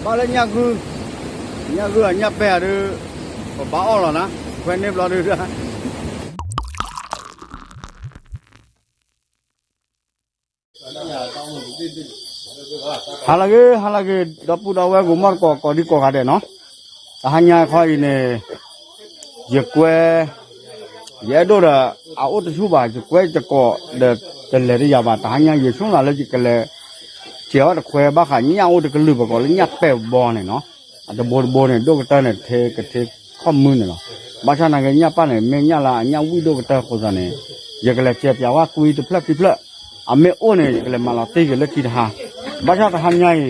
ဘၣ်လၢညၣ်ဂုၢ်, ညၣ်ဂုၢ်အညၣ်ပဲာ်အဒုး, ပဘၣ်အီၣ်လီၤနၤ, ခွဲန့ၣ်ဘျီဒုး ဟါလၢဂ့ၤ ဟါလၢဂ့ၤ ဒီပုၢ်ဒီဝဲၢ်ဂီၤမီၢ်တကိး ကိးဒံကိးဂၤဒဲးနီၤ, တဟါညါခီအံၤန့ၣ် ယကွဲ, ယအဲၣ်ဒိၣ်ဒီး အအိၣ်တဆူၣ်ဘၣ် ယကွဲယတကိးဒီး တလဲၤတယၤဘၣ် တဟါညါယဆိကမိၣ်လၢယကလဲၤ ကဲၤအီၣ်တခွဲဘၣ်ဃးညၣ်အိၣ်တကလုာ် ပကိးလၢညၣ်ပဲာ်ဘီန့ၣ်နီၤ, အတဘိတဘိန့ၣ် ဒိၣ်ကတၢၢ်န့ၣ် ထဲကထဲခီၣ်မုၢ်န့ၣ်လီၤ, ဘၣ်ဆၣ်နာ်က့ညၣ်ပၢ်န့ၣ် မ့ၢ်ညၣ်လၢအညၣ်ဝံၣ်ဒိၣ်ကတၢၢ်အဃိသတးန့ၣ် ယကလဲၤကဲၤပၠးဝဲကွံတဖျၢၣ်ခံဖျၢၣ်, အမ့ၢ်အိၣ်န့ၣ် ယကလဲၤမၤလီၤတံၢ်က့ၤလၢခံတဟါ, ဘၣ်ဆၣ်တဟါညါအံၤ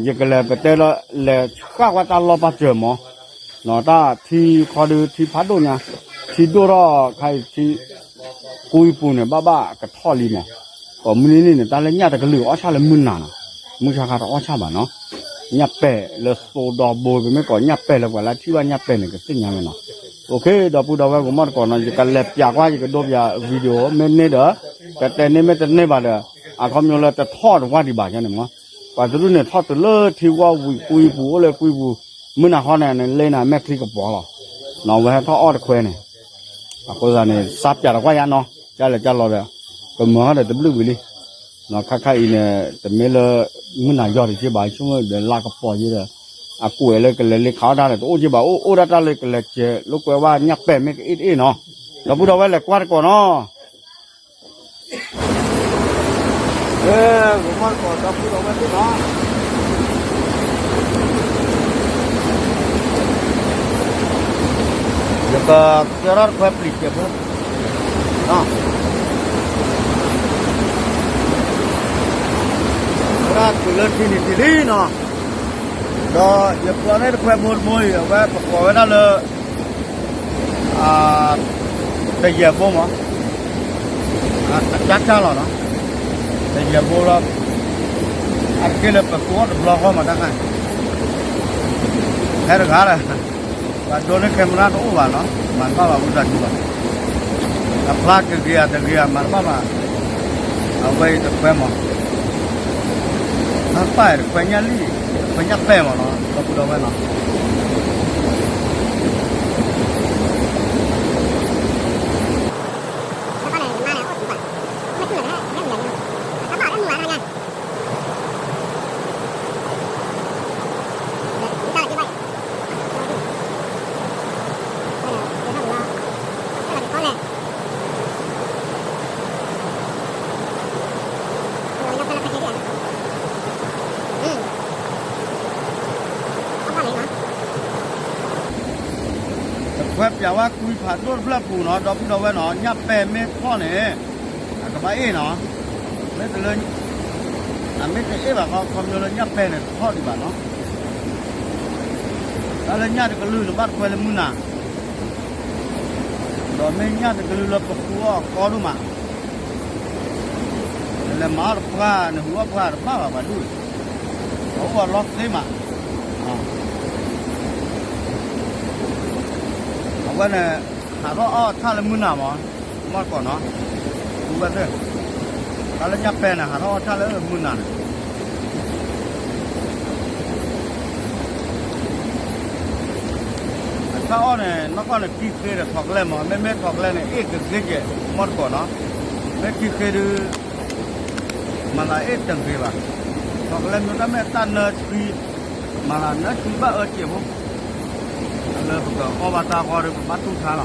ယကလဲၤပတဲလၢ လဲၤဃၣ်ကွၢ်တၢ်လီၢ်ပာ်စၢၤမး, တၢ်ထံခီဒုးထံဖးဒိၣ်ညါ, ထံဒိၣ်ထီၣ်ခါအံၤထံ ကွံပူၤန့ၣ် ဘၣ်ဘၣ်ကထီၣ်လံမး, ကိးမုၢ်နံၤန့ၣ် တၢ်လၢညၣ်တကလုာ်အီၣ်ဆၣ်လၢမုၢ်နၤနီၤ, မုၢ်ဆါခါတအီၣ်ဆၣ်ဘၣ်နီၤ, ညၣ်ပဲာ်လၢသိဒီဘိ ပမ့ၢ်ကိးညၣ်ပဲာ်လၢပှၤလၢထံၣ်ဘၣ်ညၣ်ပဲာ်န့ၣ် ကသ့ၣ်ညါလီၤနီၤ, အိၣ်ခ့ ဒီပုၢ်ဒီဝဲၢ်ဂီၤမီၢ်တကိးနီၤ ယကလဲၤပၠးကွၢ် ယကဒိပၠး video မ့ၢ်န့ၢ်ဒီး ကတဲန့ၢ်မ့ၢ်တန့ၢ်ဘၣ်ဒီး အခီပညီလၢတထီၣ်တဝၢ်ဒံးဘၣ်န့ၣ်မး, ပှၤတဒူၣ်န့ၣ်ထီၣ်တုၤလၢထံဝီဝံၤကွံပူၤ အိၣ်လၢကွံပူၤ, မုၢ်နၤခီန့ၣ် နလ့နၤမဲာ်ချံကပီၤလီၤ, ဝဲဟဲထီၣ်အီၣ်တခွဲန့ၣ်, အဃိသတးန့ၣ် စးပၠးတကွၢ်ယါနီၤ ကလဲၤကလီၤဒီး ကမၤထီၣ်ဒီးတဘျုးဝံၤလံ ခါခါအံၤန့ၣ် တမ့ၢ်လၢ မုၢ်နၤယီၤတက့ၢ်ဘၣ် ဆိကမိၣ်ဒီးလါကပီၤယဲဒီး အကွဲးလၢကလဲၤလ့ခးအီၣ်တၢ်ဒီး တအိၣ်က့ၢ်ဘၣ် အိၣ်အိၣ်ဒၣ်တၢ်လၢကလဲၤကဲၤလိာ်ကွဲဝဲညၣ်ပဲာ်မ့ၢ်ကအ့ၣ်တအ့ၣ်နီၤ, ဒီပုၢ်ဒီဝဲၢ်လဲၤကွၢ်တကိးနီၤ ဂီၤမီၢ်တကိးဒီပုၢ်ဒီဝဲၢ်သ့ၣ်နီၤ, ယကကဲထီၣ်တခွဲပျံၤစဲးဖိ ဝဲဒၣ်တုၤလၢထံန့ၣ်တ့ၢ်လံနီၤ, ဒီးယပျီန့ၢ်တခွဲဘိတဘိအံၤ အဝဲပကိးဝဲဒၣ်လၢ တယဲၢ်ဘိမး, အကၢ်ကၢ်လီၤနီၤ, တယဲၢ်ဘိလီၤ, အတက့ၢ်လၢပသူအီၤတဘျီဃီမးတၢ်ခါ, ဟဲတဂၤလၢ ပှၤဒိန့ၢ် camera တအိၣ်ဘၣ်နီၤ, မၤတဘၣ်ဘၣ်ဝံသးစူၤဘၣ်, အဖျါကဂ့ၤအတဂ့ၤအမၤတဘၣ်ဘၣ်, အဝဲအံၤတခွဲမး, ဖျါပၢ်တခွဲညၣ်လံ, တခွဲညၣ်ပဲာ်မးနီၤ ဒီပုၢ်ဒီဝဲၢ်နီၤ တခွဲပၠးဝဲကွံဖးဒိၣ်တဖျၢၣ်ပူၤနီၤ ဒီပုၢ်ဒီဝဲၢ်နီၤ ညၣ်ပဲာ်မ့ၢ်ထီၣ်န့ၣ် အကဘၣ်အ့ၣ်နီၤ, မ့ၢ်တလၢ အမ့ၢ်တအ့ၣ်ဘၣ်ဃီ ခီပညီလၢညၣ်ပဲာ်န့ၣ်တထီၣ်ဒံးဘၣ်နီၤ, တၢ်လၢညၣ်တကလုာ်န့ၣ်ဘၣ်တခွဲလၢမုၢ်နၤ, ဒီးမ့ၢ်ညၣ်တကလုာ်လၢပဃုအီၣ်ကီဒိၣ်မး နလဲၤမၤအီၣ်တပှၢ် နဟူးအီၣ်ပှၢ်တဘၣ်ဘၣ်ပှၤဒူၣ်, အအိၣ်အလီၢ်သ့မး, အဝဲန့ၣ် ဟးထီၣ်အီၣ်ဆၣ်လၢမုၢ်နၤမး, မီၢ်တကိးနီၤ, ဝဲသ့ၣ်, တၢ်လၢညၣ်ပဲာ်န့ၣ် ဟးထီၣ်အီၣ်ဆၣ်လၢမုၢ်နၤန့ၣ် အဆၣ်အီၣ်န့ၣ် နီၢ်ကီၢ်န့ၣ် ခံဃ့ဒီး chocolate မး, မ့မ့ၢ် chocolate န့ၣ် အ့ၣ်ကဂ့ၤကဲး မီၢ်တကိးနီၤ, မ့ၢ်ခံဃ့ဒုး မၤသးအ့ၣ်တဂ့ၤဘၣ်, chocolate မ့ၢ်တၢ်မ့ၢ်တၢ်နၢဆှံ, မၤသးနၢဆှံဘၣ်အၢစဲးဖိ, လၢပကအီၣ်ဘၣ်တၢ်ဃီဒီး ပဘၣ်တူၢ်ဆါလီ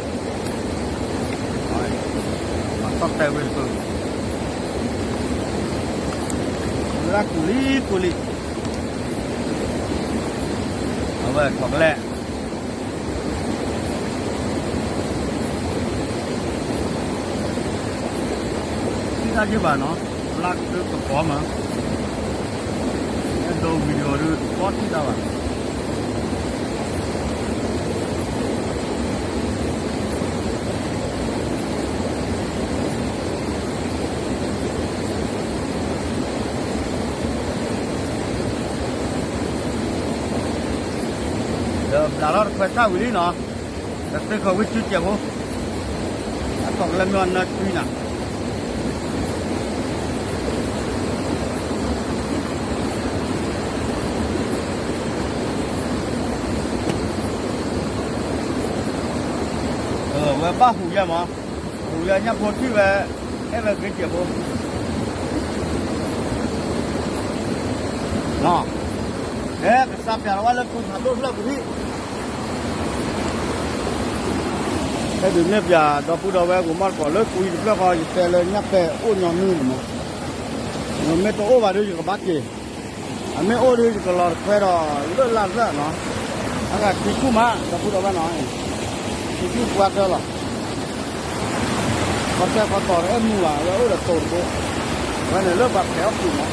ၤ, မၤသီၣ်တဲာ်ဝဲတပၢၢ်, ဝဲဒၣ်ကူးလံကူးလံ အဝဲ chocolate ထံၣ်တၢ်ယုၢ်ဘၣ်နီၤ, ဘျါကတၢၢ်ကပီၤမး, အဲၣ်ဒိး video ဒုးတပီၢ်ထံၣ်တၢ်ဘၣ် ဒီးဘျးထီၣ်တခွဲးစၢ်ဝံၤလံနီၤ, ဒီးသ့ၣ်ခီၣ်ဝံၣ်စုစဲးဖိ, အ chocolate မ့ၢ်အနၢဆှံနၤ ဒီး chocolate မ့ၢ်အနၢဆှံနၤ, ဘၣ်ဟူးယဲမး, ဟူးယဲညၣ်ဖိထံၣ်ဝဲ, အဲၣ်ဝဲဂ့ၤစဲးဖိ, ကစၢ်ပၠးလီၤဝဲလၢကွံဖးဒိၣ်ဖျၢၣ်ပူၤလံ, ဖဲဒုးနဲၣ်ပၠးဒီပုၢ်ဒီဝဲၢ်ကမီၢ်တကိးလၢကွံတဖျၢၣ်ဃီ ယတဲလၢညၣ်ပဲာ်အိၣ်ညီနုၢ်န့ၣ်မး, မ့ၢ်တအိၣ်ဘၣ်ဒီးယကဘၣ်က့ၤ အမ့ၢ်အိၣ်ဒီးယကလီၤတခွဲဒီးလၢၢ်လၢ်သၢနီၤ, အဂၤခံကူၣ်မး ဒီပုၢ်ဒီဝဲၢ်နီၤ, ခံကူၣ်ပှၢ်တၢၢ်လီၤ, ခီတဲခီတီၤတအဲၣ်မုၢ်ဘၣ် အဝဲအိၣ်ဒီးတိၤတဘိ, အဝဲန့ၣ်လၢပှၤဖဲးအီၣ်ကူၣ်မး,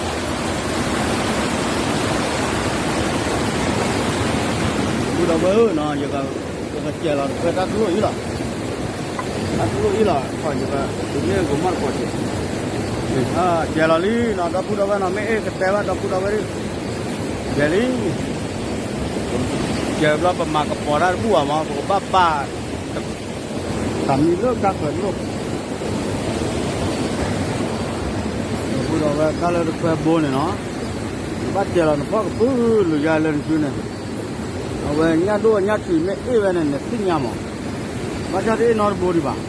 ဒီပုၢ်ဒီဝဲၢ်ဧၢနီၤ, ယကစဲးလီၤတခွဲတၢ်ကျိၣ်အံၤလီၤ တၢ်ကျိၣ်အံၤလီၤ ခီယကဒုးနဲၣ်ကမီၢ်တကိးက့ၤ, စဲးလီၤလံနီၤ ဒီပုၢ်ဒီဝဲၢ်နီၤ, မ့ၢ်အဲၣ်ကတဲဘၣ်ဒီပုၢ်ဒီဝဲၢ်, စဲးလံ, စဲးဘျီပမၤကပီၤတၢ်တဘူၣ်ဘၣ်မး ပကဘၣ်ပာ် တၢ်မံၤလၢကါဃၢၤတလိၣ်, ဒီပုၢ်ဒီဝဲၢ် တၢ်လၢတခွဲဘိန့ၣ်နီၤ, နဘၣ်စဲးလီၤနဖီၣ်ကပုၢ်လူၤယါလၢနစုန့ၣ်, အဝဲညၣ်ဒိၣ်ညၣ်ထံးမ့ၢ်အ့ၣ်ဝဲန့ၣ် နသ့ၣ်ညါမး, ဘၣ်ဆၣ်တအ့ၣ်နီတဘိဒံးဘၣ်,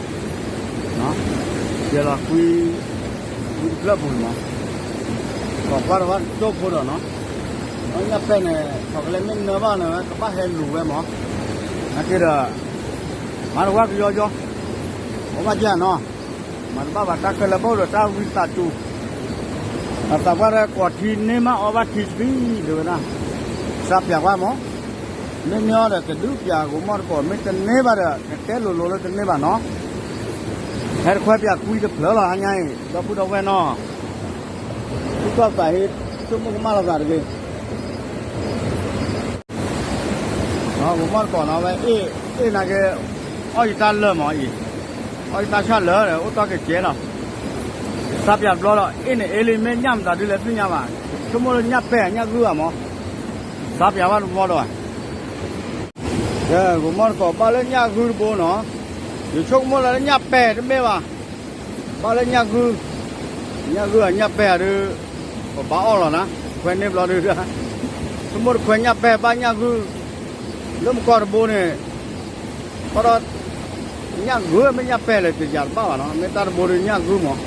စဲးလီၤကွံ ကွံတဖျၢၣ်ပူၤန့ၣ်မး, ထီၣ်ကွၢ်တဝၣ်တကၠိၢ်ဖိဒီးနီၤ, ညၣ်ပဲာ်န့ၣ် ထီၣ်ကလဲၣ်မ့ၢ်နၢဘၣ်န့ၣ် ကဘၣ်ဟဲလူၤဝဲမး, နာ်က့ဒီး မၤတဝၣ်ကယီကယီ, အီၣ်ဘၣ်ကဲနီၤ, မၤတဘၣ်ဘၣ်တၢ်ခဲလၢာ်ဘၣ်အိၣ်ဒီးတၢ်ဝံသးစူၤ, အသးပှၢ်ရဲကိးထံန့ၢ်မးအီၣ်ဘၣ်ထံတပံၤဒၣ်ဝဲဒၣ်, စးပၠးကွၢ်မး, မ့ၢ်န့ၢ်အီၤဒီးကဒုးပၠးကမီၢ်တကိး မ့ၢ်တန့ၢ်ဘၣ်ဒီး ကတဲလိၤလိၤလၢတန့ၢ်ဘၣ်နီၤ, ဟဲတခွဲပၠးကွံတဖျၢၣ်လီၤ ဟါညါအံၤ ဒီပုၢ်ဒီဝဲၢ်နီၤ, သူၣ်ထီၣ်သးဟ့ ဆိကမိၣ်ကမၣ်လီၤသးတဂ့ၤ ကမီၢ်တကိးနီၤ ဝဲအ့ၣ် အ့ၣ်နာ်က့ အီၣ်ယတၢ်လၢာ်မးအံၤ, အီၣ်ယတၢ်ဆၣ်လၢာ်ဒီး အိၣ်တီၢ်က့ၤကဲနီၤ, စးပၠးတဘျီဒီး အ့ၣ်န့ၣ်အ့ၣ်လံ မ့ၢ်ညၣ်မတၤဒုလဲၣ်သ့ၣ်ညါဘၣ်, ဆိကမိၣ်လၢညၣ်ပဲာ်ညၣ်ဂုၢ်ဘၣ်မး, စးပၠးဘၣ်တဘျီဒီး ကဲ ကမီၢ်တကိးဘၣ်လၢညၣ်ဂုၢ်တဘိနီၤ, ယဆိကမိၣ်လၢညၣ်ပဲာ်တမ့ၢ်ဘၣ်, ဘၣ်လၢညၣ်ဂုၢ်, ညၣ်ဂုၢ်အညၣ်ပဲာ်ဧါဒုး, ပဘၣ်အီၣ်လီၤနၤ, ခွဲန့ၢ်ဘျီဒုး, ဆိကမိၣ်တခွဲညၣ်ပဲာ်ဘၣ်ညၣ်ဂုၢ်, လၢမကီၢ်တဘိန့ၣ်, ဘၣ်ဒီး, ညၣ်ဂုၢ်မ့ၢ်ညၣ်ပဲာ်လဲၣ် တယၤတဘၣ်ဘၣ်နီၤ, မ့ၢ်တၢ်တဘိဒုးညၣ်ဂုၢ်မး,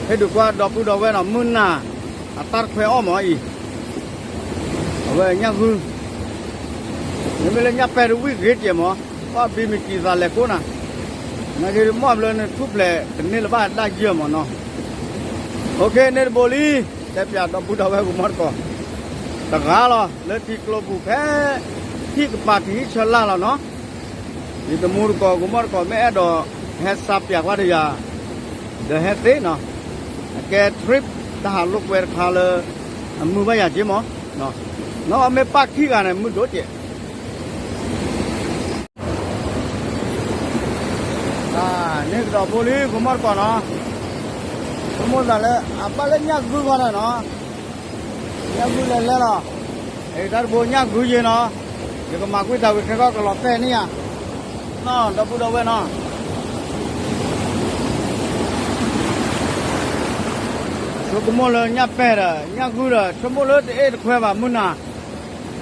ဟ့ၣ်ဒုးကွၢ်ဒီပုၢ်ဒီဝဲၢ်နီၤ မုၢ်နၤ, အတၢ်တခွဲအီၣ်မးအံၤ အဝဲညၣ်ဂုၢ်, မ့မ့ၢ်လၢညၣ်ပဲာ်တဝံၣ်ဂ့ၤတစဲးမး, ဘၣ်ဘံမ့ၢ်ကံသးလဲၤကိးနၤ, နာ်က့မီၢ်ဘျၢနထူၣ်ဖျဲးတန့ၢ်လၢၤဘၣ်ဒၣ်ယဲၢ်မးနီၤ, အိၣ်ခ့ န့ၢ်တဘိလံ, တဲပၠးဒီပုၢ်ဒီဝဲၢ်ကမီၢ်တကိး, တဂၤလီၤ လၢထံကျိပူၤဖဲ, ထံၣ်ကပၤထံၣ်ဆၢလၢ်လီၤနီၤ, ယတမူတကိးကမီၢ်တကိး မ့ၢ်အဲၣ်ဒိး, ဟဲစးပၠးကွၢ်ဒီးယၤ, ဒီးဟဲသ့နီၤ, အကဲ trip တၢ်ဟးလိာ်ကွဲတခါလၢ, အမုာ်ဘၣ်ယၤက့မး, နီၢ်အီၣ်မ့ၢ်ပၣ်ခံဂၤန့ၣ် မုာ်ဒိၣ်ကဲး န့ၣ်ကဒီးဖိလံ ကမီၢ်တကိးနီၤ, ဆိကမိၣ်သးလၢ အဘၣ်လၢညၣ်ဂုၢ်ခီဒီးနီၤ, ညၣ်ဂုၢ်လဲၤလဲၤလီၤ, အတၢ်တဘိညၣ်ဂုၢ်ယ့ၤနီၤ, ယကမၤကွံာ်တၢ်ဝံၤခဲကီၢ်ကလီၤပဲာ်န့ၢ်ယၤ, နီၤ ဒီပုၢ်ဒီဝဲၢ်နီၤ, ဆိကမိၣ်လၢညၣ်ပဲာ်ဒီး ညၣ်ဂုၢ်ဒီး ဆိကမိၣ်လၢတအ့ၣ်တခွဲဘၣ်မုၢ်နၤ,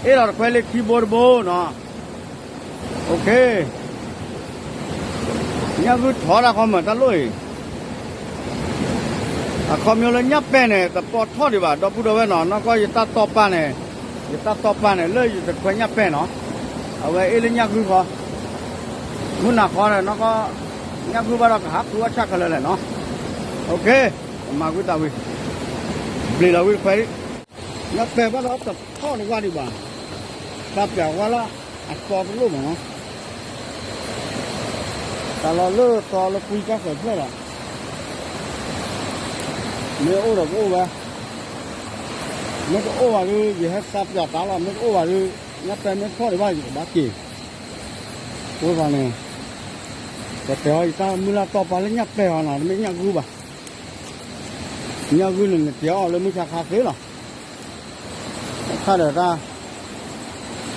အ့ၣ်ဒီးတခွဲလၢခံဘိတဘိနီၤ, အိၣ်ခ့ ညၣ်ဂုၢ်ထီၣ်တၢ်ခီမၢ်တၢ်လိၣ်အံၤ, အခီပညီလၢညၣ်ပဲာ်န့ၣ် တပီထီၣ်ဒံးဘၣ် ဒီပုၢ်ဒီဝဲၢ်နီၤ, နီၢ်ကီၢ်ယတၢ်တီပာ်န့ၣ်, ယတၢ်တီပာ်န့ၣ် လၢယတခွဲညၣ်ပဲာ်နီၤ, အဝဲအ့ၣ်လၢညၣ်ဂုၢ်ဃီ, မုၢ်နၤဃီဒီး နီၢ်ကီၢ်, ညၣ်ဂုၢ်ဘၣ်ဒီးကဟးဖုအီၣ်ဆၣ်ခဲလၢာ်လဲၣ်နီၤ, အိၣ်ခ့, ကမၤကွံာ်တၢ်ဝံၤ, ဘျံးလီၤဝံၤတခွဲ, ညၣ်ပဲာ်ဘၣ်ဒီးတထီၣ်တဝၢ်ဒံးဘၣ်, တၢ်ပျးဝဲလၢ အသီတလိၣ်မးနီၤ, တၢ်လီၤလၢသီလၢကွံကၢ်ဃၢၤဖျၢၣ်လီၤ, မ့ၢ်အိၣ်ဒီးကအိၣ်ဝဲ, မ့ၢ်တအိၣ်ဘၣ်ဒီး ယဟဲစးပျးတၢ်လီၤ, မ့ၢ်တအိၣ်ဘၣ်ဒီး ညၣ်ပဲာ်မ့ၢ်ထီၣ်ဒံးဘၣ် ယကဘၣ်က့ၤ, အဃိသတးန့ၣ်, ပတဲအီၤယတၢ်မုၢ်လၢ်တီပာ်လၢညၣ်ပဲာ်အီၤနီၤ, တမ့ၢ်ညၣ်ဂုၢ်ဘၣ်, ညၣ်ဂုၢ်န့ၣ် နတဲအီၤလၢမုၢ်ဆါခါသ့လီၤ ခါဒီးတၢ်,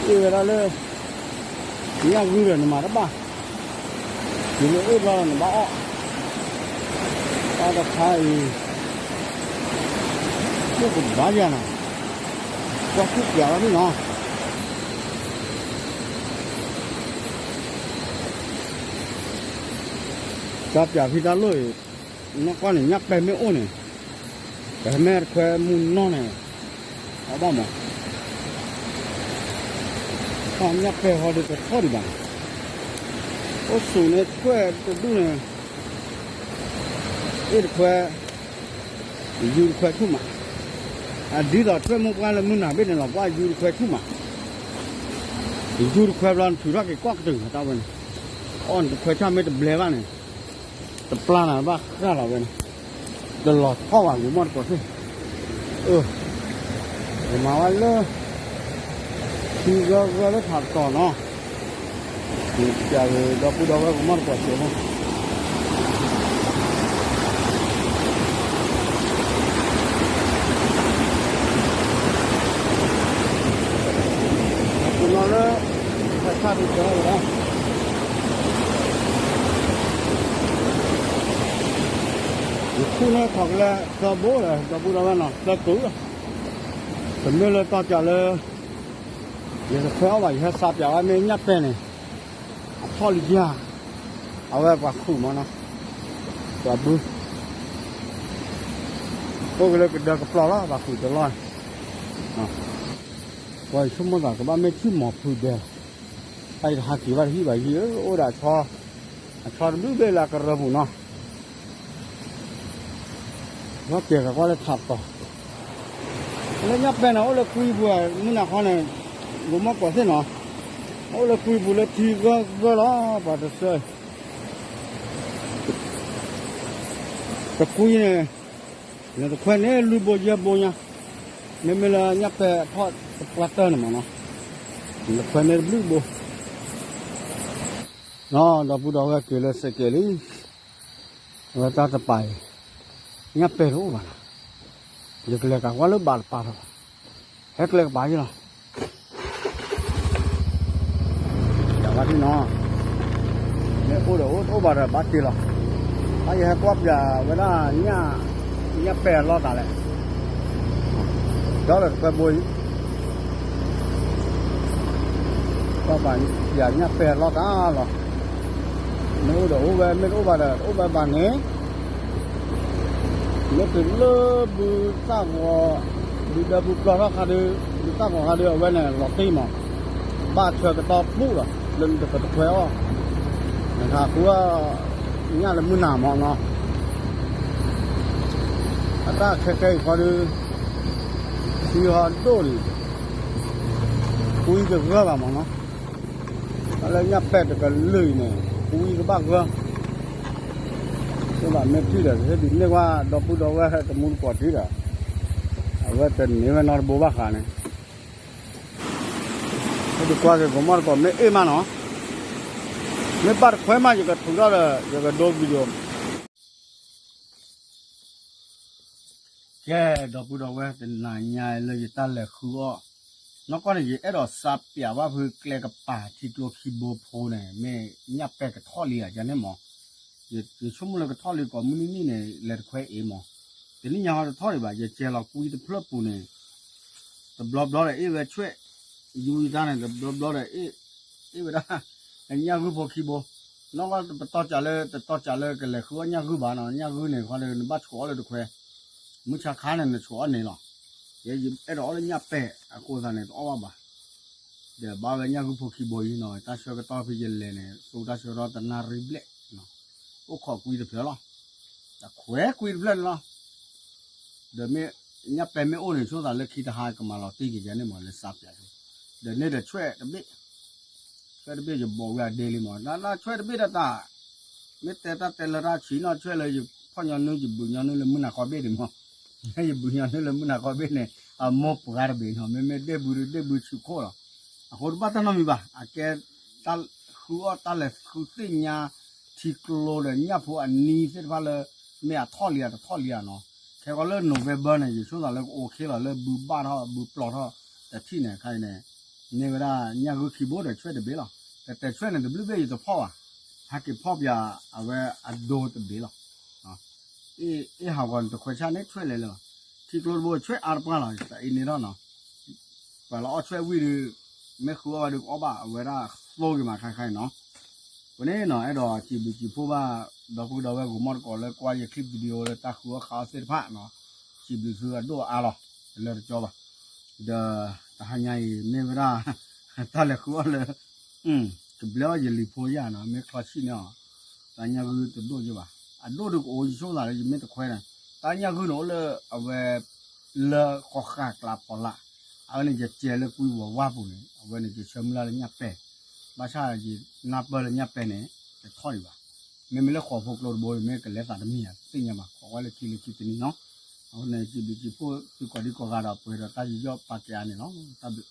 အ့ၣ်ဝဲဒၣ်လၢ, ညၣ်ဂုၢ်ဒီးနမၤတဘၣ်, တုၤလၢအ့ၣ်ဘျီဒီးနဘၣ်အီၣ်, တၢ်တခါအံၤ, အိၣ်ကဘၣ်ယၤနီၤ, ကွၢ်ကူၣ်ပျးဝဲဒၣ်နီၤ. တၢ်ပျးဖံတၢ်လိၣ်အံၤ, နီၢ်ကီၢ်န့ၣ် ညၣ်ပဲၢ်မ့ၢ်အိၣ်န့ၣ်, ပဟဲမ့ၢ်တခွဲမုၢ်နီၢ်န့ၣ်, အီၣ်ဘၣ်မး, ညၣ်ပဲၢ်ဟီဒုးတထီၣ်ဒံးဘၣ်, အိၣ်ဆူၣ်န့ၣ်ထွဲတဒူၣ်န့ၣ်, အ့ၣ်တခွဲ ယူၤတခွဲဆူၣ်မး, အဒ်သိးထွဲမိၢ်ပှၢ်လၢမုၢ်နၤဘ့ၣ်န့ၣ်လီၤ ပှၢ်ယူၤတခွဲဆူၣ်မး, ယူၤတခွဲဘျီနထုးထီၣ်က့ၤကီၢ်ကတုၤတၢ်ဝဲန့ၣ်, အီၣ်နတခွဲဆၣ်မ့ၢ်တဘျဲဘၣ်န့ၣ်, တပျၢ်နၤဘၣ်ဃၣ်လီၤဝဲန့ၣ်, တလီၤထီၣ်ဘၣ်ဂီၤမီၢ်တကိးသ့ၣ်, အၢ ယမၤဝဲလၢ ထံဂၢၢ်ဂၢၢ်လၢထးတတီၤနီၤ, ယကးဂ့ၤဒီပုၢ်ဒီဝဲၢ်ဂီၤမီၢ်တကိးသ့ၣ်ဖိ ပနီၤလၢ ဖဲဆၣ်ဒုးကဲဝဲဒၣ် ယခူၣ်န့ၢ်ထီၣ်ကလဲသၢဘိလၢ ဒီပုၢ်ဒီဝဲၢ်နီၤ သၢကုၢ်လီၤ, တမ့ၢ်လၢတီၢ်ကးလၢ ယတခွဲအီၣ်ဘၣ် ယဟဲစးပၠးဝဲမ့ၢ်ညၣ်ပဲၢ်န့ၣ် အထီၣ်လံယၤ, အဝဲပှၤခူၣ်မးနီၤ, ပှၤဘု အိၣ်က့ၤလၢကဒၢကပျီၤလီၤ ပှၤခူၣ်တလီၢ်, ပှၤယဆိကမိၣ်သးကဘၣ်မ့ၢ်ထံၣ်မီၤဖုဒဲးလီၤ, တၢ်အံၤတဟးက့ၤဘၣ်တဟံၣ်ဘၣ်ယံၤဧၢ အိၣ်ဒီးအဆီ, အဆီတဘျုးဘ့ၣ်လၢအကရၢပူၤနီၤ လီၤတဲာ်ကကွၢ်လၢထးတီၤ, လၢညၣ်ပဲၢ်န့ၣ် အိၣ်လၢကွံပူၤ မုၢ်နၤခီန့ၣ်, ဂီၤမီၢ်ကွီၢ်သ့ၣ်နီၤ, အိၣ်လၢကွံပူၤလၢထံဂၢၢ်ဂၢၢ်လီၤ ပှၤတဆၢ, တကွံန့ၣ်, နတခွဲန့ၣ်လွံၢ်ဘိယဲၢ်ဘိညါ, မ့မ့ၢ်လၢညၣ်ပဲၢ်ထီၣ်တပှၢ်တၢၢ်န့ၣ်မးနီၤ, နတခွဲန့ၣ်တဘျုးဘိ နီၤ ဒီပုၢ်ဒီဝဲၢ်က့ၤလၢစဲးကဲးလံ, အဝဲတၢ်တပာ်အံၤ, ညၣ်ပဲၢ်တအိၣ်ဘၣ်နီၤ, ယကလဲၤကးကွၢ်လၢဘၣ်တပာ်ထီၣ်ဘၣ်, ဟဲကျဲကပၤယ့ၢ်လီၤ, ယဝဲဒၣ်နီၤ, မ့ၢ်အိၣ်ဒီးအိၣ်တအိၣ်ဘၣ်ဒီးဘၣ်တ့ၢ်လီၤ, ဘၣ်ယဟဲကွၢ်ပၠးဝဲဒၣ် ညၣ်ပဲၢ်အလီၢ်တၢ်လဲၣ် ဒီးလၢတခွဲဘိအံၤ, ကွၢ်ပၠးညၣ်ပဲၢ်အလီၢ်တၢ်လီၤ, မ့ၢ်အိၣ်ဒီးအိၣ်ဝဲ မ့ၢ်တအိၣ်ဘၣ်ဒီးတအိၣ်ဘၣ်ဘၣ်န့ၣ်, မ့ၢ်တုၤလၢဘုသၣ်ဂီၤ, ဘုဒၢဘုပျီၢ်ထီၣ်ခါဒုး, ဘုသၣ်ဂီၤခါဒုး အဝဲန့ၣ်လီၤတံၢ်မး, ဘၣ်ဆၢကတီၢ်ပူၣ်လီၤ လၢနတကတခွဲအီၣ်, နဟးဃုအီၣ်ညၣ်လၢမုၢ်နၤမးနီၤ, အတၢ်ခဲကဲအံၤခီဒုး, ထံဟီဒိၣ်လံ, ကွံတဂၢၢ်ဘၣ်မးနီၤ, တၢ်လၢညၣ်ပဲၢ်တကလုာ်အံၤန့ၣ် ကွံကဘၣ်ဂၢၢ် မ့ၢ်ဘၣ်မ့ၢ်ထံၣ်ဒီး ဟဲဒုးန့ၢ်ဝဲဒီပုၢ်ဒီဝဲၢ်တမူတကိးထံဒီး, အဝဲတန့ၢ်ဝဲနီတဘိဘၣ်ဃးန့ၣ်, ဟဲဒုးကွၢ်က့ၤဂီၤမီၢ်တကိး မ့ၢ်အ့ၣ်မးနီၤ, မ့ၢ်ဘၣ်တခွဲမး ယကထုးထီၣ်ဒီး ယကဒိ video ကဲ ဒီပုၢ်ဒီဝဲၢ် တနၤညါလၢယတၢ်လဲၤဃုအီၣ်, နီၢ်ကီၢ်န့ၣ် ယအဲၣ်ဒိးစးပၠးဘၣ်ဖုကျဲကပၤထံကျိခံဘိဖိန့ၣ် မ့ၢ်ညၣ်ပဲၢ်ကထီၣ်လံဧါ ယၤန့ၣ်မး, ယဆိကမိၣ်လၢကထီၣ်လံ ကိးမုၢ်နံၤနံၤန့ၣ် လဲၤတခွဲအ့ၣ်မး, တနံၣ်ညါဟီတထီၣ်ဒံးဘၣ် ယကဲလီၤကွံတဖျၢၣ်ပူၤန့ၣ် တဘျီဘျီဒီးအ့ၣ်ဝဲဆွဲၣ်, ယူၤယတၢ်န့ၣ် တဘျီဘျီဒီးအ့ၣ်, အ့ၣ်ဝဲဒၣ်, ညၣ်ဂုၢ်ဖိခံဘိ, နီၢ်ကီၢ်ပတီၢ်ကးလၢ တတီၢ်ကးလၢကလဲၤဃုအီၣ်ညၣ်ဂုၢ်ဘၣ်နီၤ, ညၣ်ဂုၢ်န့ၣ်ခီဒီး နဘၣ်ဆိးအီၣ်လၢတခွဲ, မုၢ်ဆါခါန့ၣ် နဆိးအီၣ်န့ၣ်လီၤ, ယဲယအဲၣ်ဒိးအီၣ်လၢညၣ်ပဲၢ်အဃိသးန့ၣ် တအီၣ်ဘၣ်ဘၣ်, ဒီးဘၣ်ဝဲညၣ်ဂုၢ်ဖိခံဘိအံၤနီၤ, တၢ်ဆၢကတီၢ်ဖဲယလဲၤန့ၣ် သူတၢ်ဆၢကတီၢ်တနၣ်ရံၣ်ဘျဲၣ်, အိၣ်ခိးကွံတဖျၢၣ်လီၤ, တခွဲကွံတဖျၢၣ်န့ၣ်လီၤ ဒီးမ့ၢ်ညၣ်ပဲၢ်မ့ၢ်အိၣ်န့ၣ် ဆိသးလၢခံတဟါကမၤလီၤတံၢ်က့ၤယၤန့ၣ်မး လဲၤစးပၠးက့ၤ, ဒီးန့ၣ်ဒီးဆွဲၣ်တဘ့ၣ်, ဆွဲၣ်တဘ့ၣ်ယဘိးဝဲအဒ့လံမး, ဒၣ်ဒၣ်ဆွဲၣ်တဘ့ၣ်တၢ်တၢ်, မ့ၢ်တဲတၢ်တဲလၢတၢ်ဆံးနီၢ်ဆွဲၣ်လၢယဖီၣ်ညီနုၢ် ယဘုးညီနုၢ်လၢမုၢ်နၤခီဘ့ၣ်ဒံးမး, ယဘုးညီနုၢ်လၢမုၢ်နၤခီဘ့ၣ်န့ၣ် အမိၢ်ပှၢ်တဘ့ၣ်နီၤ, မ့မ့ၢ်ဒ့ၣ်ဘုဒ့ၣ်ဘုဆူၣ်ခိၣ်လီၤ, အဃိတဘၣ်တၢ်နီတမံၤဘၣ်, အကဲ တၢ်ဃုအီၣ်တၢ်လဲၤဃုသ့ၣ်ညါ ထံကျိဒီးညၣ်ဖိအနံၤသ့ၣ်တဖၣ်လၢ မ့ၢ်အထီၣ်လံအတထီၣ်လံဧါနီၤ, ခဲကီးလၢ November န့ၣ် ယဆိသးလၢကအိၣ်ခ့လီၤလၢဘုဘၣ်ထီၣ်ဘုပျီထီၣ်တထံၣ်န့ၣ် ခါအံၤန့ၣ် န့ၢ်ဝဲဒၣ်ညၣ်ဂုၢ်ခံဘိဒီးဆွဲၣ်တဘ့ၣ်လီၤ, တတဲဆွဲၣ်န့ၣ် တဘျုးဘ့ၣ်ယတဖီၣ်ဘၣ်, ဟဲက့ၤဖီၣ်ပၠးအဝဲအဒိတဘ့ၣ်လီၤ အ့ၣ်ဟးဂီၤန့ၣ် တခွဲဆၣ်န့ၣ်ဆွဲၣ်လဲၤလၢၤဘၣ်, ထံကျိတဘိဆွဲၣ်အါတပှၢ်လီၤ, တအ့ၣ်န့ၢ်ထီၣ်နီၤ, ပှၤလၢအီၣ်ဆွဲၣ်ဝံၣ်ဒီး မ့ၢ်ဃုအီၣ်ဝဲဒီးကအီၣ်ဘၣ်အဝဲဒၣ်သိဂ့ၤမးခါခါအံၤနီၤ, ပန့ၣ်နီၤ အဲၣ်ဒိးစံးဘျုးစံးဖှိၣ်ဘၣ် ဒီပုၢ်ဒီဝဲၢ်ဂီၤမီၢ်တကိးလၢကွၢ်ယ clip video လၢတၢ်ဃုအီၣ်ဃုအီသ့ၣ်တဖၣ်နီၤ, စံးဘျုးသုအဒိၣ်အါလီၤ, တလၢတကၠီဘၣ်. ဒီးတဟါညါအံၤမ့ၢ်ဝဲဒၣ် တၢ်လဲၤဃုအီၣ်လၢ ကဘျဲအီၣ်ယလံၤဖိယၢ်နီၤ, မ့ၢ်ချီဆံၣ်န့ၣ်အီၤ, တၢ်ညၣ်ဂုၢ်တဒိၣ်ယဘၣ်. အဒိၣ်ဒုးကအိၣ်ယဆိကမိၣ်သးလၢယမ့ၢ်တခွဲန့ၣ်, တၢ်ညၣ်ဂုၢ်န့ၣ်အိၣ်လၢအဝဲ လၢဃီဃာ်ကျးဖီလာ်, အဝဲန့ၣ်ယကဲလၢကွံဝီၤဝါပူၤန့ၣ် အဝဲန့ၣ်ယဆၢမုၢ်လၢ်လၢညၣ်ပဲာ်, ဘၣ်ဆၣ်ယနၢ်ပၢၢ်လၢညၣ်ပဲာ်န့ၣ် တထီၣ်ဒံးဘၣ်. မ့မ့ၢ်လၢဃိာ်ဖိကျိတဘိန့ၣ် မ့ၢ်ကလဲၤသးတမံၤဧါ သ့ၣ်ညါဘၣ်, ခိးဝဲလၢခံလၢခံတနံၤနီၤ. အဃိန့ၣ် စံးဘျုးစံးဖှိၣ်သုကိးဒံကိးဂၤဒီး ပှဲၤဒီးတၢ်ယူးယီၣ်ပာ်ကဲအါန့ၣ်လီၤ. တၢ်ဘျုး